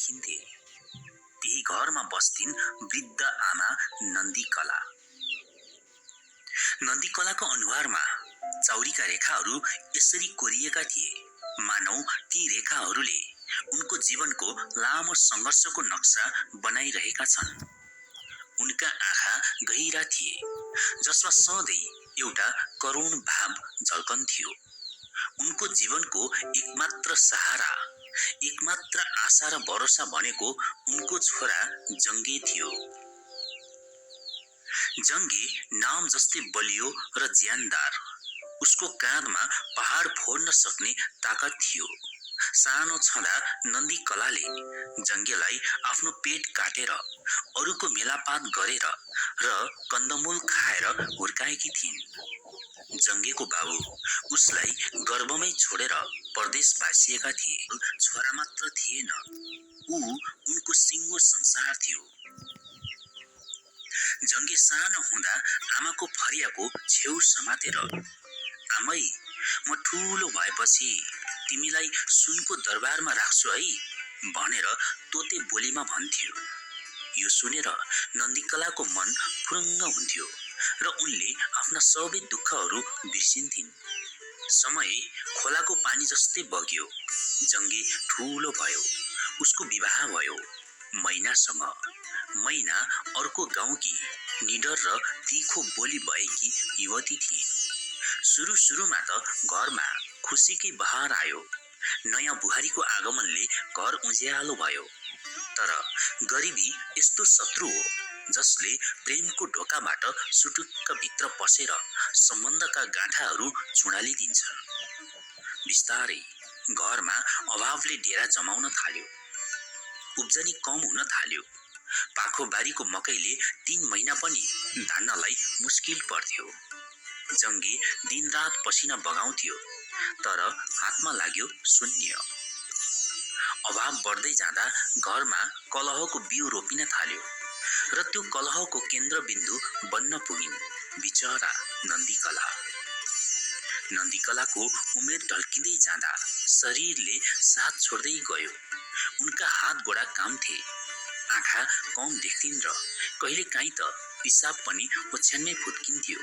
देखिन्थे। त्यही घरमा बस्थिन् वृद्ध आमा नन्दीकला। नन्दीकलाको अनुहारमा चौरीका रेखाहरू यसरी कोरिएका थिए, मानौ ती रेखाहरूले उनको जीवनको लामो सङ्घर्षको नक्सा बनाइरहेका छन्। उनका आँखा गहिरा थिए, जसमा सधैँ एउटा करुण भाव झल्कन्थ्यो। उनको जीवनको एकमात्र सहारा, एकमात्र आशा र भरोसा भनेको उनको छोरा जङ्गे थियो। जङ्गे नाम जस्तै बलियो र ज्यानदार। उसको काँधमा पहाड फोड्न सक्ने ताकत थियो। सानो छँदा नन्दीकलाले जङ्गेलाई आफ्नो पेट काटेर, अरूको मेलापात गरेर र कन्दमूल खाएर हुर्काएकी थिइन्। जङ्गेको बाबु उसलाई गर्भमै छोडेर परदेश भासिएका थिए। छोरा मात्र थिएन, ऊ उनको सिङ्गो संसार थियो। जङ्गे सानो हुँदा आमाको फरियाको छेउ समातेर, आमै म ठुलो भएपछि तिमीलाई सुनको दरबारमा राख्छु है भनेर तोते बोलीमा भन्थ्यो। यो सुनेर नन्दीकलाको मन फुरुङ्ग हुन्थ्यो र उनले आफ्ना सबै दुःखहरू बिर्सिन्थिन्। समय खोलाको पानी जस्तै बग्यो। जङ्गे ठुलो भयो, उसको विवाह भयो मैनासँग। मैना अर्को गाउँकी निडर र तीखो बोली भएकी युवती थिइन्। सुरुमा त घरमा खुसीकै बहार आयो। नयाँ बुहारीको आगमनले घर उज्यालो भयो। तर गरिबी यस्तो शत्रु हो जसले प्रेमको ढोकाबाट सुटुक्क भित्र पसेर सम्बन्धका गाँठाहरू चुडालिदिन्छन्। बिस्तारै घरमा अभावले डेरा जमाउन थाल्यो। उब्जनी कम हुन थाल्यो। पाखोबारीको मकैले 3 महिना पनि धान्नलाई मुस्किल पर्थ्यो। जङ्गे दिनरात पसिना बगाउँथ्यो, तर हातमा लाग्यो शून्य। अभाव बढ्दै जाँदा घरमा कलहको बिउ रोपिन थाल्यो र त्यो कलहको केन्द्रबिन्दु बन्न पुगिन् बिचरा नन्दीकला। नन्दीकलाको उमेर ढल्किँदै जाँदा शरीरले साथ छोड्दै गयो। उनका हात गोडा काम्थे, आँखा कम देख्थिन् र कहिलेकाहीँ त पिसाब पनि ओछ्यानमै फुत्किन्थ्यो।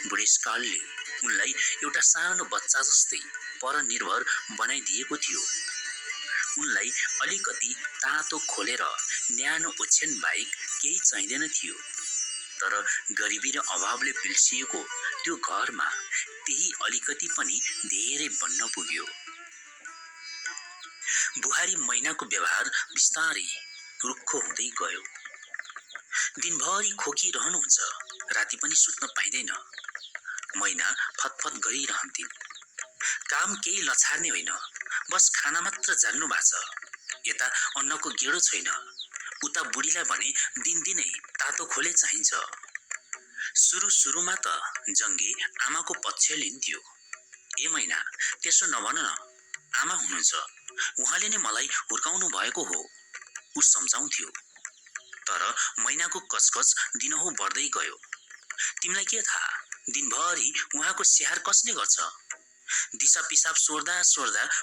बुढेसकालले उनलाई एउटा सानो बच्चा जस्तै परनिर्भर बनाइदिएको थियो। उनलाई अलिकति तातो खोलेर न्यानो ओछ्यान बाहेक केही चाहिँदैन थियो। तर गरिबी र अभावले पिल्सिएको त्यो घरमा त्यही अलिकति पनि धेरै बन्न पुग्यो। बुहारी मैनाको व्यवहार बिस्तारै रुक्खो हुँदै गयो। दिनभरि खोकिरहनुहुन्छ, राति पनि सुत्न पाइँदैन। मैना फतफत गरिरहन्थिन्। काम केही लछार्ने होइन, बस खाना मात्र जान्नु भएको छ। यता अन्नको गेडो छैन, उता बुढीलाई भने दिनदिनै तातो खोले चाहिन्छ। सुरुमा त जङ्गे आमाको पक्ष लिन्थ्यो। ए मैना, त्यसो नभन न, आमा हुनुहुन्छ, उहाँले नै मलाई हुर्काउनु भएको हो, ऊ सम्झाउँथ्यो। तर मैनाको कचकच दिनहुँ बढ्दै गयो। तिमीलाई के थाहा, दिनभरि उहाँको स्याहार कसले गर्छ? दिसा पिसाब सोर्दा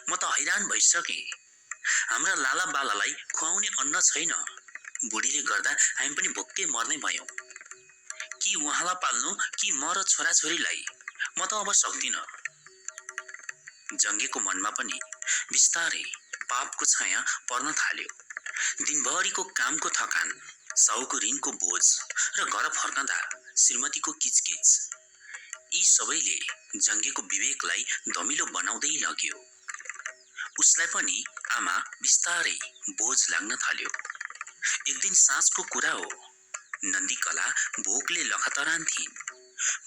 म त हैरान भइसकेँ। हाम्रा लाला बालालाई खुवाउने अन्न छैन। बुढीले गर्दा हामी पनि भोकै मर्ने भयौँ। कि उहाँलाई पाल्नु कि म र छोराछोरीलाई? म त अब सक्दिनँ। जङ्गेको मनमा पनि बिस्तारै पापको छाया पर्न थाल्यो। दिनभरिको कामको थकान, साउको ऋणको बोझ र घर फर्कँदा श्रीमतीको किचकिच, यी सबैले जङ्गेको विवेकलाई धमिलो बनाउँदै लग्यो। उसलाई पनि आमा बिस्तारै बोझ लाग्न थाल्यो। एक दिन साँझको कुरा हो। नन्दीकला भोकले लखतरान थिइन्।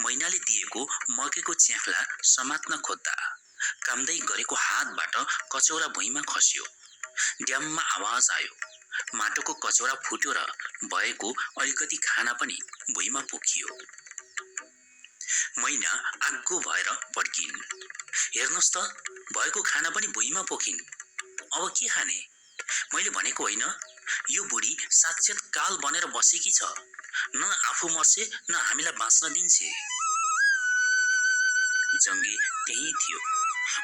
मैनाले दिएको मकेको च्याख्ला समात्न खोज्दा काम्दै गरेको हातबाट कचौरा भुइँमा खस्यो। ड्याममा आवाज आयो। माटोको कचौरा फुट्यो र भएको अलिकति खाना पनि भुइँमा पोखियो। मैना आगो भएर पड्किन्। हेर्नुहोस् त, भएको खाना पनि भुइँमा पोखिन्। अब के खाने? मैले भनेको होइन, यो बुढी साक्षात काल बनेर बसेकी छ। न आफू मर्छे न हामीलाई बाँच्न दिन्छे। जङ्गे त्यही थियो।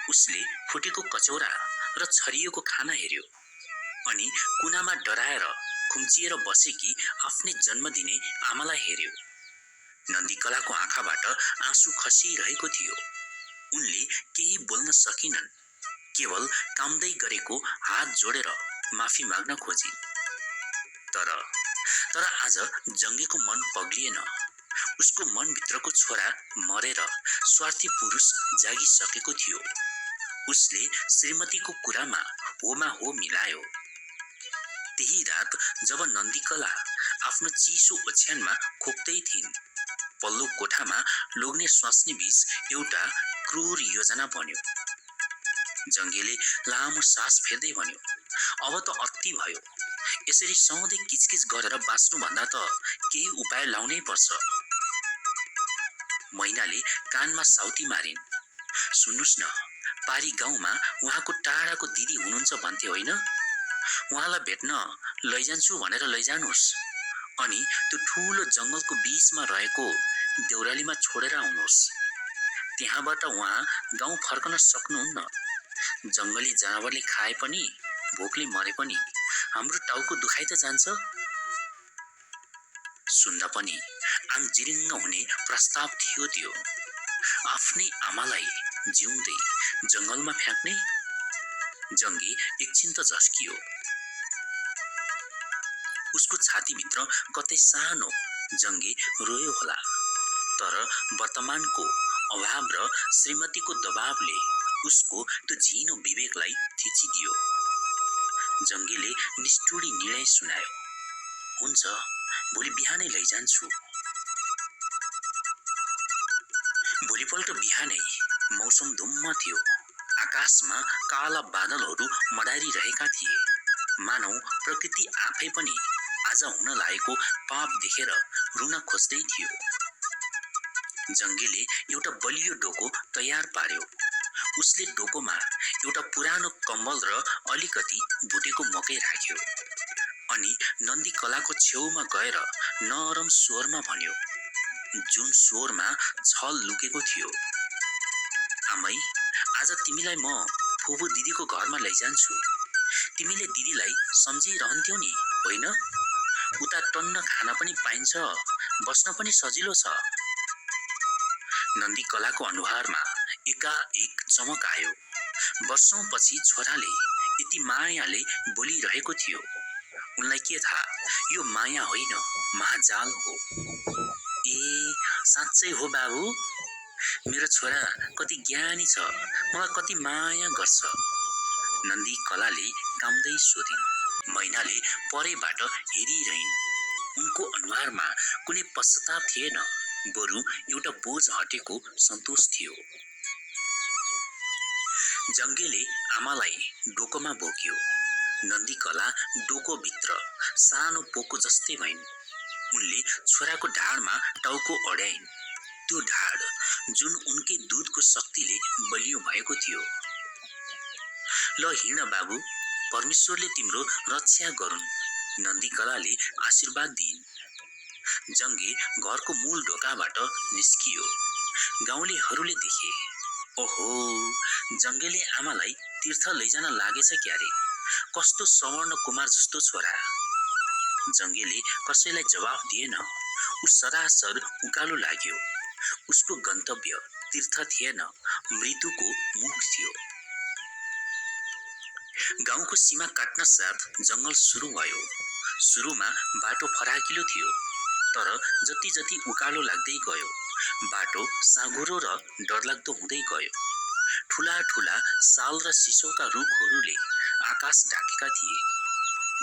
उसले फुटेको कचौरा र छरिएको खाना हेर्यो। अनि कुनामा डराएर खुम्चिएर बसेकी आफ्नै जन्म दिने आमालाई हेर्यो। नन्दीकलाको आँखाबाट आँसु खसिरहेको थियो। उनले केही बोल्न सकिनन्, केवल कामदै गरेको हात जोडेर माफी माग्न खोजिन्। तर आज जङ्गेको मन पग्लिएन। उसको मनभित्रको छोरा मरेर स्वार्थी पुरुष जागिसकेको थियो। उसले श्रीमतीको कुरामा होमा हो मिलायो। त्यही रात जब नन्दीकला आफ्नो चिसो ओछ्यानमा खोक्दै थिइन्, पल्लो कोठामा लोग्ने स्वास्नी बीच एउटा क्रूर योजना बन्यो। जङ्गेले लामो सास फेर्दै भन्यो, अब त अति भयो। यसरी सधैँ किचकिच गरेर बाँच्नुभन्दा त केही उपाय लाउनै पर्छ। मैनाले कानमा साउती मारिन्, सुन्नुस् न, पारी गाउँमा उहाँको टाढाको दिदी हुनुहुन्छ भन्थे होइन? उहाँलाई भेट्न लैजान्छु भनेर लैजानुस्। अनि त्यो ठुलो जङ्गलको बीचमा रहेको देउरालीमा छोडेर आउनुहोस्। त्यहाँबाट उहाँ गाउँ फर्कन सक्नुहुन्न। जङ्गली जनावरले खाए पनि, भोकले मरे पनि हाम्रो टाउको दुखाइ त जान्छ। सुन्दा पनि आङ जिरिङ्ग हुने प्रस्ताव थियो त्यो। आफ्नै आमालाई जिउँदै जङ्गलमा फ्याँक्ने। जङ्गे एकछिन त झस्कियो। उसको छातीभित्र कतै सानो जङ्गे रोयो होला। तर वर्तमानको अभाव र श्रीमतीको दबावले उसको त्यो झिनो विवेकलाई थिचिदियो। जङ्गेले निष्ठुरी निर्णय सुनायो, हुन्छ, भोलि बिहानै लैजान्छु। भोलिपल्ट बिहानै मौसम धुम्म थियो। आकाशमा काला बादलहरू मडारिरहेका थिए। मानौ प्रकृति आफै पनि आज हुन लागेको पाप देखेर रुन खोज्दै थियो। जङ्गेले एउटा बलियो डोको तयार पार्यो। उसले डोकोमा एउटा पुरानो कम्बल र अलिकति भुटेको मकै राख्यो। अनि नन्दीकलाको छेउमा गएर नरम स्वरमा भन्यो, जुन स्वरमा छल लुकेको थियो, आमै, आज तिमीलाई म फुपू दिदीको घरमा लैजान्छु। तिमीले दिदीलाई सम्झिरहन्थ्यौ नि, होइन? उता टन्न खान पनि पाइन्छ, बस्न पनि सजिलो छ। नन्दीकलाको अनुहारमा एकाएक चमक आयो। वर्षौंपछि छोराले यति मायाले बोलिरहेको थियो। उनलाई के थाहा, यो माया होइन, महाजाल हो। ए, साँच्चै हो बाबु? मेरो छोरा कति ज्ञानी छ, मलाई कति माया गर्छ। नन्दीकलाले कामदै सोधिन्। मैनाले परैबाट हेरिरहिन्। उनको अनुहारमा कुनै पश्चाताप थिएन, बरु एउटा बोझ हटेको सन्तोष थियो। जङ्गेले आमालाई डोकोमा बोक्यो। नन्दीकला डोकोभित्र सानो पोको जस्तै भइन्। उनले छोराको ढाडमा टाउको अड्याइन्। त्यो ढाड जुन उनकै दूधको शक्तिले बलियो भएको थियो। ल हिँड बाबु, परमेश्वरले तिम्रो रक्षा गरून्, नन्दीकलाले आशीर्वाद दिइन्। जङ्गे घरको मूल ढोकाबाट निस्कियो। गाउँलेहरूले देखे, ओहो, जङ्गेले आमालाई तीर्थ लैजान लागेछ क्यारे, कस्तो सवर्ण कुमार जस्तो छोरा। जङ्गेले कसैलाई जवाफ दिएन। ऊ सरासर उकालो लाग्यो। उसको गन्तव्य तीर्थ थिएन, मृत्युको मुख थियो। गाउँको सीमा काट्न साथ जङ्गल सुरु भयो। सुरुमा बाटो फराकिलो थियो, तर जति जति उकालो लाग्दै गयो, बाटो साँघुरो र डरलाग्दो हुँदै गयो। ठुला ठुला साल र सिसौका रुखहरूले आकाश ढाकेका थिए।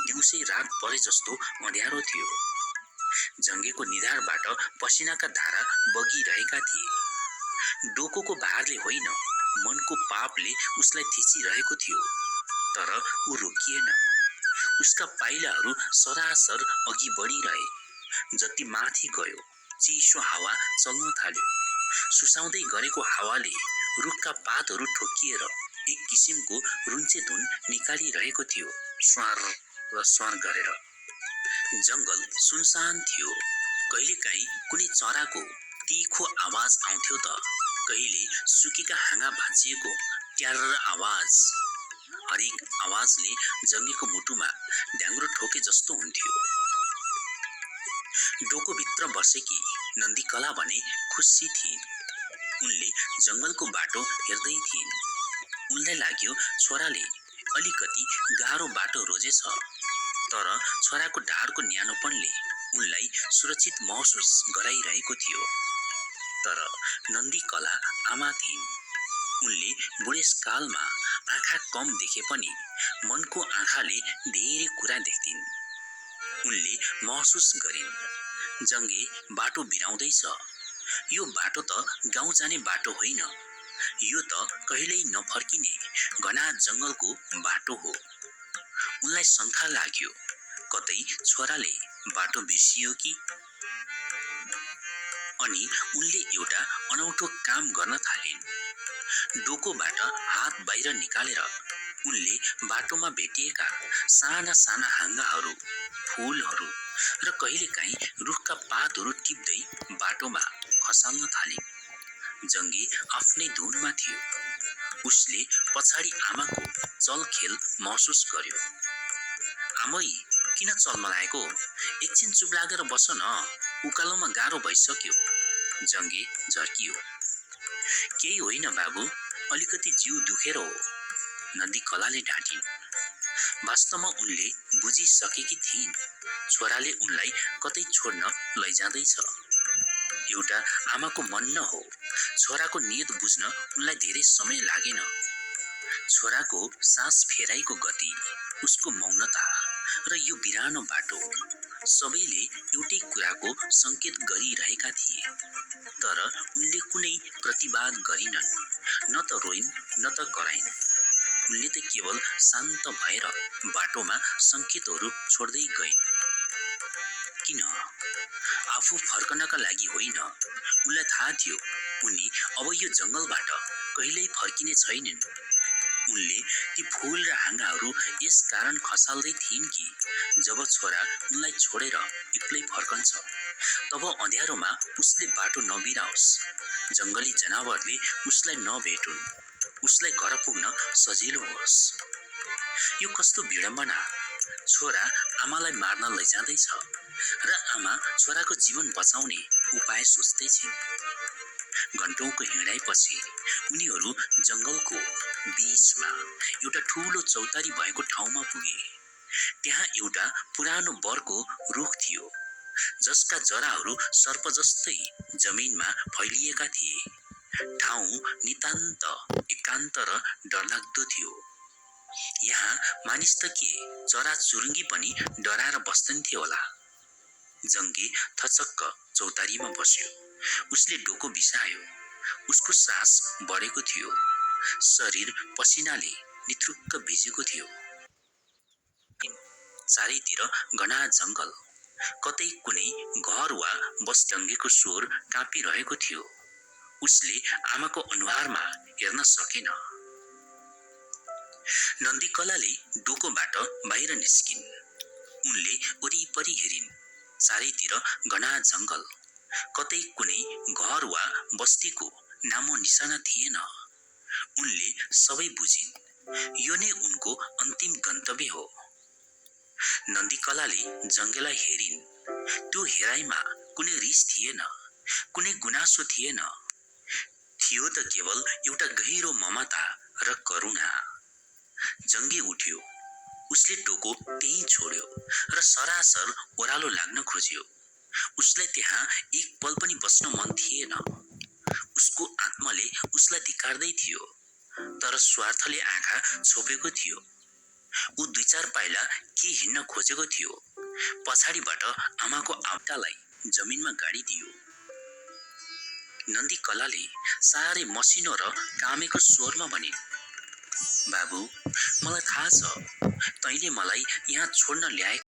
दिउँसै रात परे जस्तो अँध्यारो थियो। जङ्गेको निधारबाट पसिनाका धारा बगिरहेका थिए। डोकोको भारले होइन, मनको पापले उसलाई थिचिरहेको थियो। तर ऊ रोकिएन। उसका पाइलाहरू सरासर अघि बढिरहे। जति माथि गयो, चिसो हावा चल्न थाल्यो। सुसाउँदै गरेको हावाले रुखका पातहरू ठोकिएर एक किसिमको रुन्चे धुन निकालिरहेको थियो, स्वार र स्वार गरेर। जङ्गल सुनसान थियो। कहिलेकाहीँ कुनै चराको तीखो आवाज आउँथ्यो त कहिले सुकेका हाँगा भाँचिएको ट्यार्र आवाज। हरेक आवाजले जङ्गीको मुटुमा ढ्याङ्ग्रो ठोके जस्तो हुन्थ्यो। डोकोभित्र बसेकी नन्दीकला भने खुसी थिइन्। उनले जङ्गलको बाटो हेर्दै थिइन्। उनलाई लाग्यो छोराले अलिकति गाह्रो बाटो रोजेछ, तर छोराको ढाडको न्यानोपनले उनलाई सुरक्षित महसुस गराइरहेको थियो। तर नन्दीकला आमा थिइन्। उनले बुढेसकालमा आँखा कम देखे पनि मनको आँखाले धेरै कुरा देख्थिन्। उनले महसुस गरिन्, जङ्गे बाटो बिराउँदैछ। यो बाटो त गाउँ जाने बाटो होइन, यो त कहिल्यै नफर्किने घना जङ्गलको बाटो हो। उनलाई शङ्का लाग्यो, कतै छोराले बाटो बिर्सियो कि? अनि उनले एउटा अनौठो काम गर्न थालिन्। डोकोबाट हात बाहिर निकालेर उनले बाटोमा भेटिएका साना साना हाँगाहरू, फूलहरू र कहिलेकाहीँ रुखका पातहरू टिप्दै बाटोमा खसाल्न थालिन्। जङ्गे आफ्नै धुनमा थियो। उसले पछाडि आमाको चलखेल महसुस गर्यो। आमै, किन चल्मलाएको? एकछिन चुप लागेर बस न, उकालोमा गाह्रो भइसक्यो। जङ्गे झर्कियो। केही होइन बाबु, अलिकति जिउ दुखेर हो, नन्दीकलाले ढाँटिन्। वास्तवमा उनले बुझिसकेकी थिइन्, छोराले उनलाई कतै छोड्न लैजाँदैछ। एउटा आमाको मन न हो। छोराको नियत बुझ्न उनलाई धेरै समय लागेन। छोराको सास फेराइको गति, उसको मौनता र यो बिरानो बाटो, सबैले एउटै कुराको संकेत गरिरहेका थिए। तर उनले कुनै प्रतिवाद गरिनन्, न त रोइन् न त कराइन्। उनले त केवल शान्त भएर बाटोमा संकेतहरू छोड्दै गइन्। किन? आफू फर्कनका लागि होइन। उनलाई थाहा थियो उनी अब यो जङ्गलबाट कहिल्यै फर्किने छैनन्। उनले ती फूल र हाँगाहरू यस कारण खसाल्दै थिइन् कि जब छोरा उनलाई छोडेर एक्लै फर्कन्छ, तब अँध्यारोमा उसले बाटो नबिराओस्, जङ्गली जनावरले उसलाई नभेटुन्, उसलाई घर पुग्न सजिलो होस्। यो कस्तो विडम्बना! छोरा आमालाई मार्न लैजाँदैछ र आमा छोराको जीवन बचाउने उपाय सोच्दैछिन्। घण्टौँको हिँडाइपछि उनीहरू जङ्गलको बीचमा एउटा ठूलो चौतारी भएको ठाउँमा पुगे। त्यहाँ एउटा पुरानो बरको रुख थियो, जसका जराहरू सर्प जस्तै जमिनमा फैलिएका थिए। ठाउँ नितान्त एकान्त र डरलाग्दो थियो। यहाँ मानिस त के, चराचुरुङ्गी पनि डराएर बस्दैन्थे होला। जङ्गे थचक्क चौतारीमा बस्यो। उसले डोको बिसायो। उसको सास बढेको थियो। शरीर पसिनाले निथुक्क भिजेको थियो। चारैतिर घना जङ्गल, कतै कुनै घर वा बसढङ्गेको स्वर काँपिरहेको थियो। उसले आमाको अनुहारमा हेर्न सकेन। नन्दीकलाले डोकोबाट बाहिर निस्किन्। उनले वरिपरि हेरिन्। चारैतिर घना जङ्गल, कतै कुनै घर वा बस्तीको नामो निशाना थिएन। उनले सबै बुझिन्, यो नै उनको अन्तिम गन्तव्य हो। नन्दीकलाले जङ्गेलाई हेरिन्। त्यो हेराइमा कुनै रिस थिएन, कुनै गुनासो थिएन। थियो त केवल एउटा गहिरो ममता र करुणा। जङ्गे उठ्यो। उसले डोको त्यहीँ छोड्यो र सरासर ओह्रालो लाग्न खोज्यो। उसलाई त्यहाँ एक पल पनि बस्न मन थिएन। उसको आत्माले उसलाई धिक्कारदै थियो, तर स्वार्थले आँखा छोपेको थियो। ऊ दुई चार पाइला के हिँड्न खोजेको थियो, पछाडिबाट आमाको आपटालाई जमिनमा गाडिदियो। नन्दीकलाले साह्रै मसिनो र कामेको स्वरमा भनिन्, बाबु, मलाई थाहा छ तैँले मलाई यहाँ छोड्न ल्याएको